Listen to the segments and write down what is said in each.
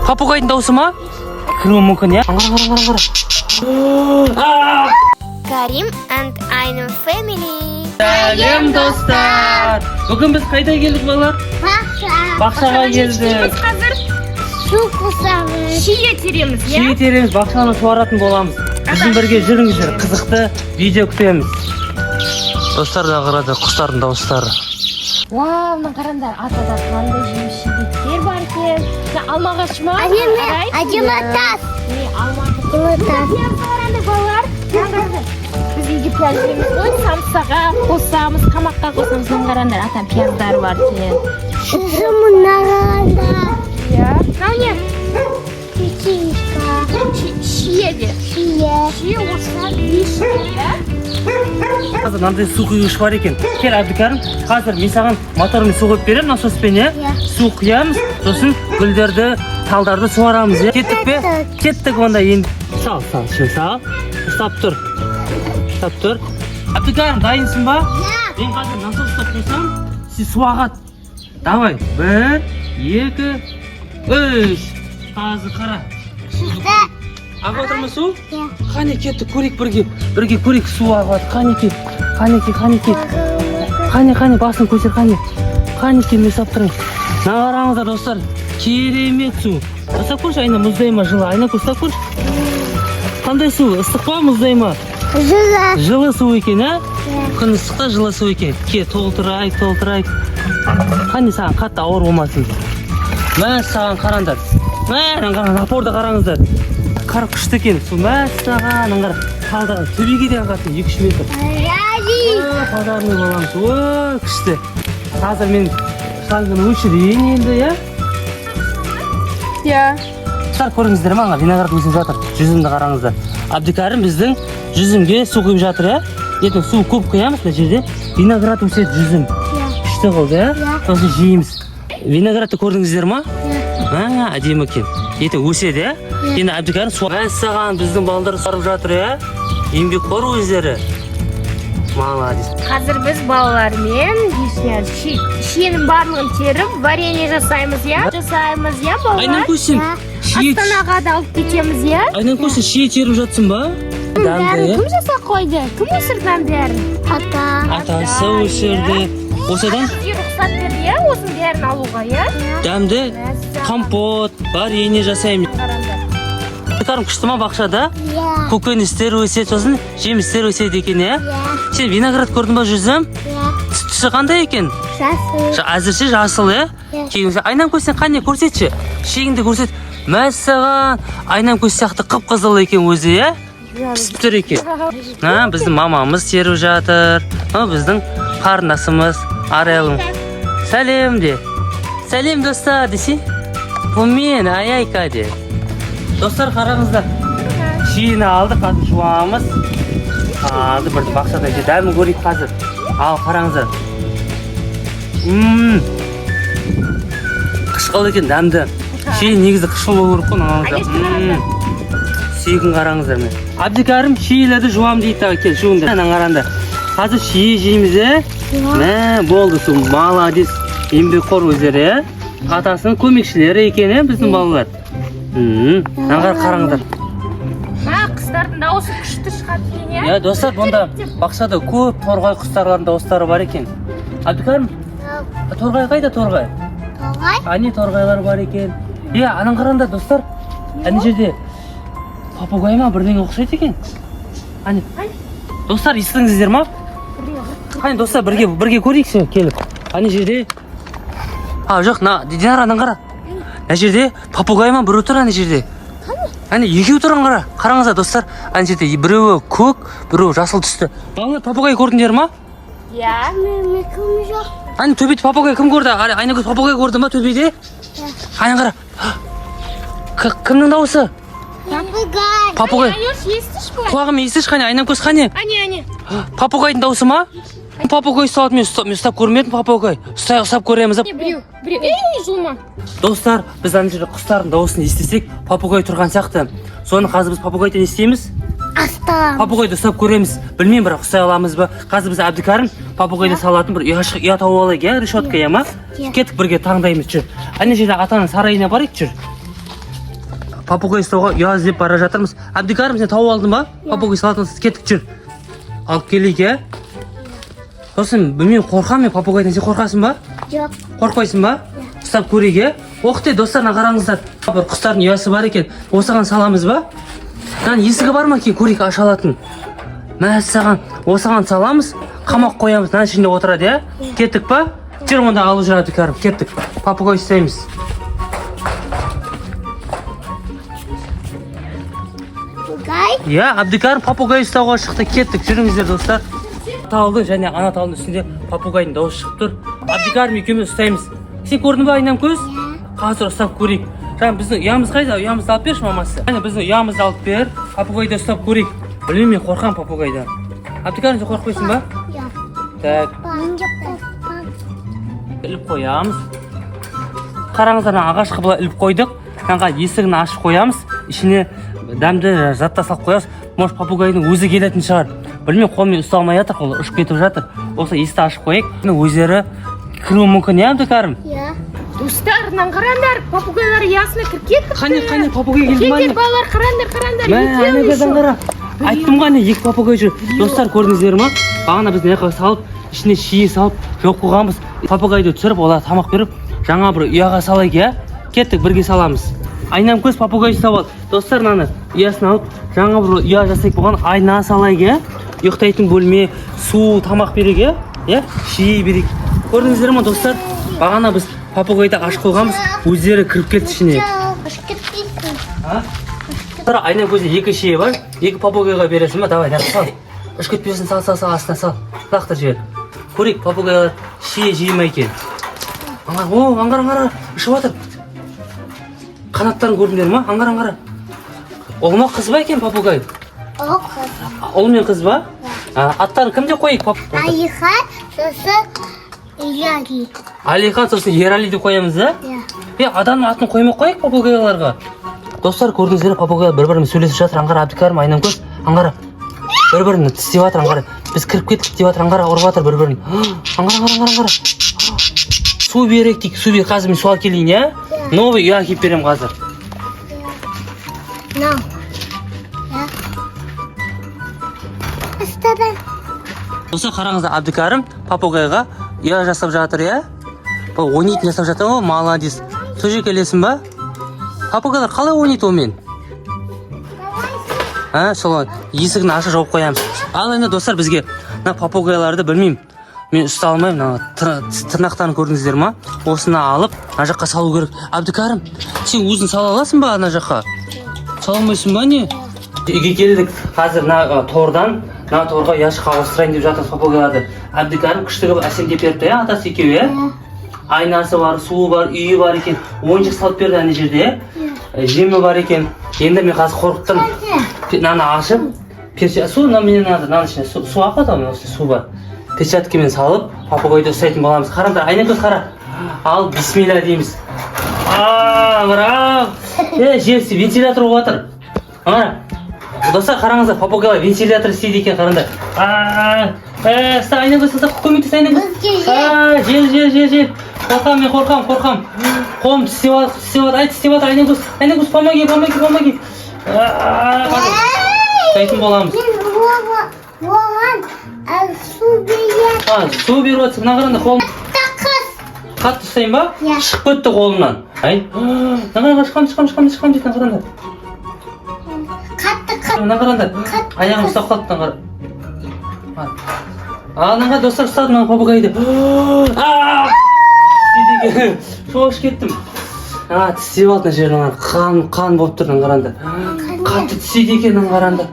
Попугайдың дауысы ма? Кіруі мүмкін, иә? Қара, қара, қара, қара. Карим and Айнам Family. Сәлем, достар! Бүгін біз қайда келдік, балалар? Бақша. Бақшаға келдік. Қазір Су қосамыз. Шие тереміз, иә? Шие тереміз, бақшаны суаратын боламыз. Біздің бірге жүріңіздер, қызықты видео күтеміз. Достар, да, қарады, құстардың дауыстары. Вау, мына қараңдар, атада қандай жеміс жидектер бар екен. Мына алма ағашы ма? Әдемі, Қарай. әдемі тас. Міне, алма. Әдемі тас. Пияз қараңдар, балалар. Мына. Біз үйде пияз жейміз ғой, самсаға қосамыз, тамаққа қосамыз. Мына қараңдар, ата, пияздар бар екен. Сосын мына қараңдар. Иә. Мынау не? Печенька. Шие де. Шие. Шие орысша вишня, иә? Қазір мынандай су құйғыш бар екен. Кел, Әбдікәрім, қазір мен саған мотормен су құйып беремін, насоспен, иә? Иә. Су құямыз, сосын гүлдерді, талдарды суарамыз, иә? Кеттік пе? Кеттік. Кеттік онда енді. Сал, сал, ішіне сал. Ұстап тұр. Ұстап тұр. Әбдікәрім, дайынсың ба? Иә. Мен қазір насос ұстап қойсам, сен су ағады. Давай, бір, екі, үш. Қазір қара. Шықты. Ағып жатыр ма су? Иә. Қане, кеттік, көрейік бірге. Бірге көрейік, су ағып жатыр. Қанекей, қанекей, қанекей. Қане, қане, басын көтер, қане. Қанекей, мен ұстап тұрайын. Мына қараңыздар, достар. Керемет су. Ұстап көрші, Айна, мұздай ма, жылы? Айна, ұстап көрші. Қандай су? Ыстық па, мұздай ма? Жылы. Жылы су екен, ә? Иә. Күн ыстықта жылы су екен. Ке, толтырайық, толтырайық. Қане, саған қатты ауыр болмасын. Мә, саған, қараңдар. Мә, мына қара, напорды қараңыздар. Қар күшті екен. Су, мә, саған, мына қара. Талдаған төбеге де ағатын 2-3 метр. Рази. Пожарный боламыз. Ой, күшті. Қазір мен шланганы өшірейін енді, иә? Иә. Достар, көрдіңіздер ма, ана виноград өсіп жатыр. Жүзімді қараңыздар. Әбдікәрім біздің жүзімге су құйып жатыр, иә? Ертең су көп құямыз, мына жерде виноград өседі, жүзім. Иә. Күшті қылды, иә? Иә. Сосын жейміз. Виноградты көрдіңіздер ма? Иә. А, әдемі екен. Ертең өседі, иә? Иә. Енді Әбдікәрім су. Мәссаған, біздің балдар суарып жатыр, иә? Еңбекқор өздері. Молодец. Қазір біз балалармен вишня, шиенің барлығын теріп, варенье жасаймыз, иә? Жасаймыз, иә, балалар? Айнакөз, сен шие Астанаға да алып кетеміз, иә? Айнакөз, сен шие теріп жатсың ба? Дәмді, Бәрін иә? кім жасап қойды? Кім өсірді мынаның бәрін? Ата. Атасы Ата, өсірді. Осыдан Бізге рұқсат берді, иә, осының бәрін алуға, иә? дәмді Мәссаған. компот, варенье жасаймыз. Қараңдар. Әбдікәрім, күшті ма бақшада? Иә. Көкөністер өседі, сосын жемістер өседі екен, иә? Иә. Сен виноград көрдің ба, жүзім? Иә. Түсі қандай екен? Жасыл. Әзірше жасыл, иә? Иә. Кейін Айнамкөз, сен, қане, көрсетші. Шиеңді көрсет. Мәссаған, Айнамкөз сияқты қып қызыл екен өзі, иә? Пісіп тұр екен. А, біздің мамамыз теріп жатыр. Мынау біздің қарындасымыз Арайлым. Сәлем де. Сәлем, достар, десе. Бұл мен, Аяйка де. Достар, қараңыздар. Шиені алдық, қазір жуамыз. Қазір бір бақшада же дәмін көрейік қазір. Ал, қараңыздар. Қышқыл екен, дәмді. Шие негізі қышқыл болу керек қой, мынау. Сүйегін қараңыздар, міне. Әбдікәрім шиелерді жуам дейді тағы, кел, жуыңдар. Мына қараңдар. Қазір шие жейміз, ә? Мә, болды су, молодец. Еңбекқор өздері, ә? Атасының көмекшілері екен, ә, біздің балалар. Мына қараңыздар. Мә, құстардың дауысы күшті шығады екен, иә? Иә, достар, бұнда бақшада көп торғай құстарлардың дауыстары бар екен. Әбдікәрім, торғай қайда, торғай? Тоғай. Әне, торғайлар бар екен. Иә, анан қараңдар, достар. Ана жерде попугай ма, бірдеңе ұқсайды екен. Әне. Достар, естідіңіздер ма? Қане, достар, бірге бірге көрейікші келіп. Ана жерде. А, жоқ, на, Динара, анан қара. Мына жерде попугай ма, біреу тұр ана жерде. Әне, екеуі тұр, қара. Қараңыздар, достар, ана жерде біреуі көк, біреуі жасыл түсті. Балалар, попугай көрдіңдер ма? Иә. Мен кім жоқ. Әне, төбеде попугай кім көрді? Айнагөз попугай көрді ма төбеде? Әне, қара. Кімнің дауысы? Попугай. Попугай. Айнаш, естіші былай. Құлағым естіші, қане, Айнакөз, қане? Әне, әне. Попугайдың дауысы ма? Попугай ұсталады, мен ұстап көрмедім попугай. Ұстай, ұстап көреміз. Біреу, біреу. Ей, жұлма. Достар, біз ана жерде құстардың дауысын естісек, попугай тұрған сияқты. Соны қазір біз попугайды не істейміз? Астан. Попугайды ұстап көреміз. Білмеймін, бірақ ұстай аламыз ба? Қазір біз Әбдікәрім попугайды салатын бір ұяшық, ұя тауып алайық, иә, решетка, иә ма? Иә. Кеттік, бірге таңдаймыз, жүр. Ана жерде атаның сарайына барайық, жүр. Попугай ұстауға ұя іздеп бара жатырмыз. Әбдікәрім, сен тауып алдың ба? Попугай салатын, кеттік, жүр. Алып келейік, иә? Сосын білмеймін, қорқамын мен попугайдан. Сен қорқасың ба? Жоқ. Қорықпайсың ба? Ұстап көрейік, иә? Ох ты, достар, мына қараңыздар. Бір құстардың ұясы бар екен. Осыған саламыз ба? Мынаның есігі бар ма екен, көрейік, аша алатын. Мәссаған, осыған саламыз, қамақ қоямыз, мынаның ішінде отырады, иә? Кеттік па? Жүр онда, алып жүр, Әбдікәрім, кеттік. Попугай ұстаймыз. Попугай. Иә, Әбдікәрім попугай ұстауға шықты. Кеттік, жүріңіздер, достар. Талдың және ана талдың үстінде попугайдың дауысы шығып тұр. Әбдікәрім екеуміз ұстаймыз. Сен көрдің ба, Айнам көз? Қазір ұстап көрейік. Жаңа біздің ұямыз қайда? Ұямызды алып берші, мамасы. Және біздің ұямызды алып бер. Попугайды ұстап көрейік. Білмеймін, мен қорқамын попугайдан. Әбдікәрім, сен қорықпайсың ба? Иә. Так, Мен де қорықпаймын. іліп қоямыз. Қараңыздар, мына ағашқа былай іліп қойдық. Мынаға есігін ашып қоямыз. Ішіне дәмді заттар салып қоямыз. Может, попугайдың өзі келетін шығар. Білмеймін, қолмен ұстай алмай жатыр, ол ұшып кетіп жатыр. Осы есікті ашып қояйық. Міне, өздері кіруі мүмкін, иә, Әбдікәрім? Иә. Достар, мынаны қараңдар, попугайлар ұясына кіріп кетіпті. Қане, қане, попугай келді ма? Келіңдер, балалар, қараңдар, қараңдар. Мә, Екеуі ана еще. қара. Айттым ғой, ана екі попугай жүр. Достар, көрдіңіздер ма? Бағана біз мына жаққа салып, ішіне шие салып, жауып қойғанбыз. Попугайды түсіріп, оларға тамақ беріп, жаңа бір ұяға салайық, иә? Кеттік, бірге саламыз. Айнам көз попугай ұстап алды. Достар, мынаны ұясын алып, жаңа бір ұя жасайық, бұған айна салайық, иә? Ұйықтайтын бөлме, су, тамақ берейік, иә? Иә? Шие берейік. Көрдіңіздер ма, достар? Бағана біз попугайды ашып қойғанбыз, өздері кіріп кетті ішіне. Жоқ, ұшып кетпейсің. А? Тұра, айна көзде екі шие бар. Екі попугайға бересің ба? Давай, давай, сал. Ұшып кетпесін, сал, сал, сал, астына сал. Лақтыр жібер. Көрейік, попугайлар шие жей ма екен. Аңғар, о, аңғар, аңғар, ұшып жатыр. Қанаттарын көрдіңдер ма? Аңғар, аңғар. Ұл ма, қыз ба екен попугай? О, қыз. Ұл мен қыз ба? А, аттарын кім деп қояйық? Алихан, сосын Ерали. Алихан, сосын Ерали деп қоямыз, да? Иә. Е, адамның атын қоймай қояйық попугайларға. Достар, көрдіңіздер, попугай бір бірімен сөйлесіп жатыр. Аңғара, Әбдікәрім, Айнамкөз, аңғара. Бір бірін тістеп жатыр, аңғара. Біз кіріп кеттік деп жатыр, аңғара, ұрып жатыр бір бірін. Аңғара, аңғара, аңғара, аңғара. Су берейік дейік, су бер. Қазір мен су алып келейін, иә? Новый ұя әкеліп беремін қазір. Мынау. Иә. Ұстады. Достар, қараңыздар, Әбдікәрім попугайға ұя жасап жатыр, иә? Бұл ойнайтын жасап жатыр ғой, молодец. Сол жерге келесің ба? Попугайлар қалай ойнайды онымен? А, сол есігін ашып жауып қоямыз. Ал енді, достар, бізге мына попугайларды, білмеймін. Мен ұстай алмаймын, мына тырнақтарын көрдіңіздер ма? Осыны алып, мына жаққа салу керек. Әбдікәрім, сен өзің сала аласың ба ана жаққа? Сала алмайсың ба, не? Үйге келдік. Қазір мына тордан, мына торға ұяшыққа ауыстырайын деп жатырмыз попугайларды. Әбдікәрім күшті қылып әсемдеп беріпті, иә, атасы екеуі, иә? Айнасы бар, суы бар, үйі бар екен. Ойыншық салып берді ана жерде, иә? Жемі бар екен. Енді мен қазір қорқып тұрмын. Мынаны ашып, су, мына менен надо, мынаның ішіне су, су ағады ғой, мына осында су бар. Перчаткамен салып, попугайды ұстайтын боламыз. Қараңдар, айна көз қара. Ал, бисмилля дейміз. А, браво! Е, жер вентилятор болып жатыр. Ана, достар, қараңыздар, попугайлар вентилятор істейді екен, қараңдар. А, ұста, айна көз, ұста, көмектес, айна көз. Бізге жел. А, жел, жел, жел, жел. Қорқамын мен, қорқамын, қорқамын. Қолым тістеп жатыр, тістеп жатыр, ай, тістеп жатыр, айна көз, айна көз, помоги, помоги, помоги. А, қазір ұстайтын боламыз. Мен оған су беремін. А, су беріп жатсың, мына қараңдар, қолым Қыз. қатты ұстайын ба? Иә. Шығып кетті қолымнан. Ай, мына қараңдар, шығамын, шығамын, шығамын, шығамын дейді, мына қараңдар. Қатты қатты. Мына қараңдар. Қатты. Аяғым ұстап қалды, мына қара. А, мына қара, достар, ұстадым мына попугайды. А! Тістейді екен. Шошып кеттім. А, тістеп алды мына жерін, ана қан, қан болып тұр, мына қараңдар. Қатты тістейді екен, мына қараңдар.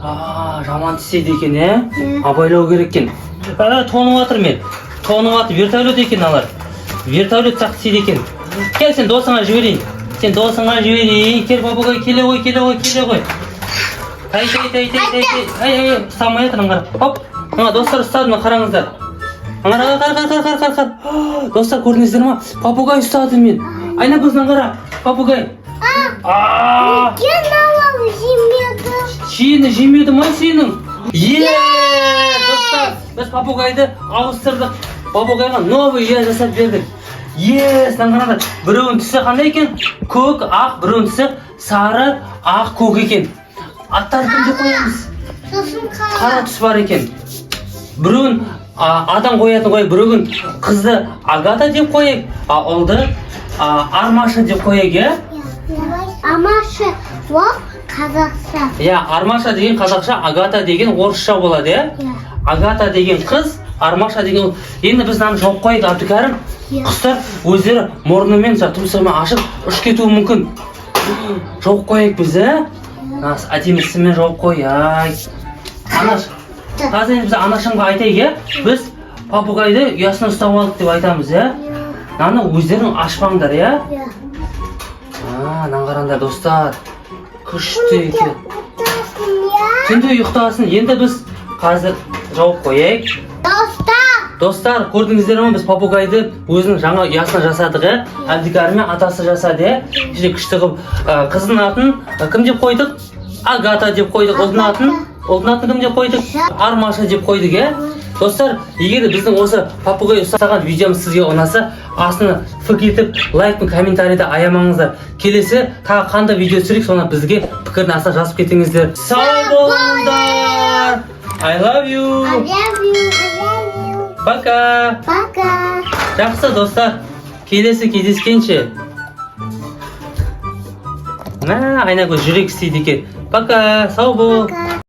А, жаман тістейді екен, иә? Абайлау керек екен. А, тоңып жатыр мен. Тоңып жатыр, вертолет екен алар. Вертолет сияқты тістейді екен. Кел, сен досыңа жіберейін. Сен досыңа жіберейін. Кел, попугай, келе ғой, келе ғой, келе ғой. Тай, тай, тай, тай, тай, тай. Ай, ай, ай, ұстамай жатыр, мына қара. Хоп. Мына, достар, ұстадым, мына қараңыздар. Мына қара, қара, қара, қара, қара, қара. Достар, көрдіңіздер ма? Попугай ұстадым мен. Айна көзінен қара. Попугай. А! Неге мынау жемеді? Шиені жемеді ма сенің? Е, достар, біз попугайды ауыстырдық. Попугайға новый ұя жасап бердік. Yes, мынаны қараңдар. Біреуінің түсі қандай екен? Көк, ақ, біреуінің түсі сары, ақ, көк екен. Аттарын кім деп қоямыз? Сосын Қара қара. түс бар екен. Біреуін адам қоятын қояйық, біреуін қызды Агата деп қояйық, а ұлды Армаша деп қояйық, иә? Амашы ол қазақша. Иә, Армаша деген қазақша, Агата деген орысша болады, иә? Иә. Агата деген қыз, Армаша деген ұл. Енді біз мынаны жауып қояйық, Әбдікәрім. Иә. Құстар өздері мұрнымен, жаңағы тұмсығымен ашып ұшып кетуі мүмкін. Жауып қояйық біз, иә? Мына әдемі сыммен жауып қояйық. Анаш, қазір енді біз анашымға айтайық, иә? Біз попугайды ұясына ұстап алдық деп айтамыз, иә? Мынаны өздерің ашпаңдар, иә? Иә. А, мынаны қараңдар, достар. Күшті екен. Ұйықтасын, иә. Түнде ұйықтасын. Енді біз қазір жауып қояйық. Достар. Достар, көрдіңіздер ме, біз попугайды өзінің жаңа ұясына жасадық, иә? Әбдікәрім мен атасы жасады, иә? Ішінде күшті қылып, қыздың атын кім деп қойдық? Агата деп қойдық. Ұлдың атын кім деп қойдық? Армаша деп қойдық, иә? Достар, егер де біздің осы попугай ұстаған видеомыз сізге ұнаса, астына фк етіп, лайк пен комментарийді аямаңыздар. Келесі тағы қандай видео түсірейік, соны бізге пікірдің астына жазып кетіңіздер. Сау болыңдар! I love you! I love you. I love you. Пока! Пока. Жақсы, достар. Келесі кездескенше. Мә, Айнагүл жүрек істейді екен. Пока, сау бол. Пока.